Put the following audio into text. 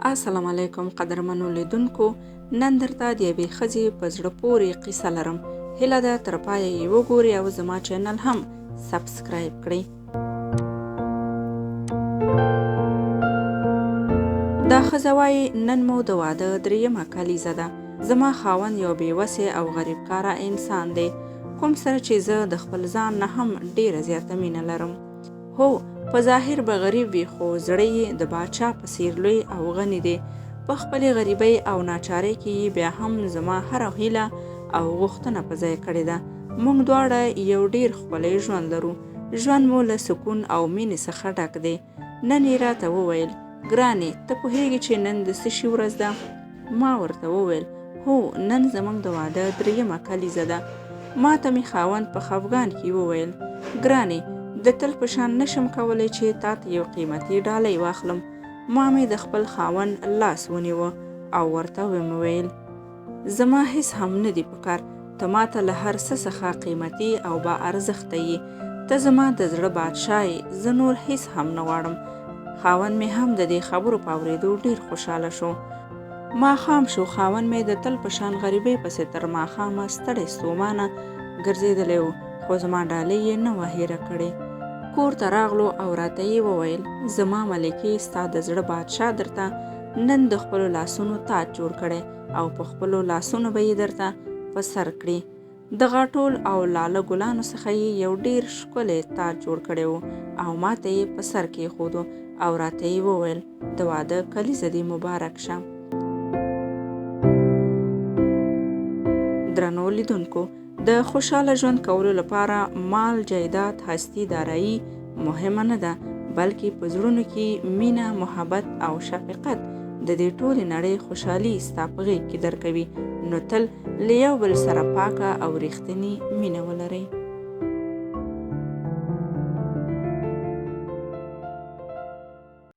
السلام علیکم قدرمنو لیدونکو، نن درته د یوې ښځې په زړه پورې قصه لرم. هیله ده تر پایه یې وګورئ او زما چینل هم سبسکرایب کړئ. دا ښځه وایي، نن مو د واده درېیمه کلیزه ده. زما خاوند یو بې وسې او غریبکاره انسان دی، کوم سره چې زه د خپل ځان نه هم ډېره زیاته مینه لرم. هو، په ظاهر به غریب وي، خو زړه یې د باچا په څېر لوی او غني دی. په خپلې غریبۍ او ناچارۍ کې یې بیا هم زما هره هیله او غوښتنه په ځای کړې ده. موږ دواړه یو ډېر ښکلی ژوند لرو. ژوند مو له سکون او مینې څخه ډک دی. نن یې راته وویل، ګرانې، ته پوهېږې چې نن د څه شي ورځ ده؟ ما ورته وویل، هو، نن زموږ د واده درېیمه کلیزه ده. ما ته مې خاوند په خفګان کې وویل، ګرانې، د تل په شان نه شم کولی چې تا ته یو قیمتي ډالۍ واخلم. ما مې د خپل خاوند لاس ونیوه او ورته ومې ویل، زما هیڅ هم نه دي پکار، ته ماته له هر څه څخه قیمتي او با ارزښته یې. ته زما د زړه بادشاه یې، زه نور هیڅ هم نه غواړم. خاوند مې هم د دې خبرو په اورېدو ډېر خوشاله شو. ماښام شو، خاوند مې د تل په شان غریبۍ پسې تر ماښامه ستړی ستومانه ګرځېدلی و، خو زما ډالۍ یې نه وه هېره کړې. کور ته راغلو او راته یې وویل، زما ملکې، ستا د زړه بادشاه درته نن د خپلو لاسونو تاج جوړ کړی او په خپلو لاسونو به یې درته په سر کړي. د غاټول او لاله ګلانو څخه یې یو ډېر ښکلی تاج جوړ کړی و او ماته یې په سر کېښودو او راته یې وویل، د واده کلیزه دې مبارک شه. درنو لیدونکو، د خوشاله ژوند کولو لپاره مال، جایداد، هستي، دارایي مهمه نه ده، بلکې په زړونو کې مینه، محبت او شفقت د دې ټولې نړۍ خوشحالي ستا په غېږ کې درکوي. نو تل له یو بل سره پاکه او رښتینې مینه ولرئ.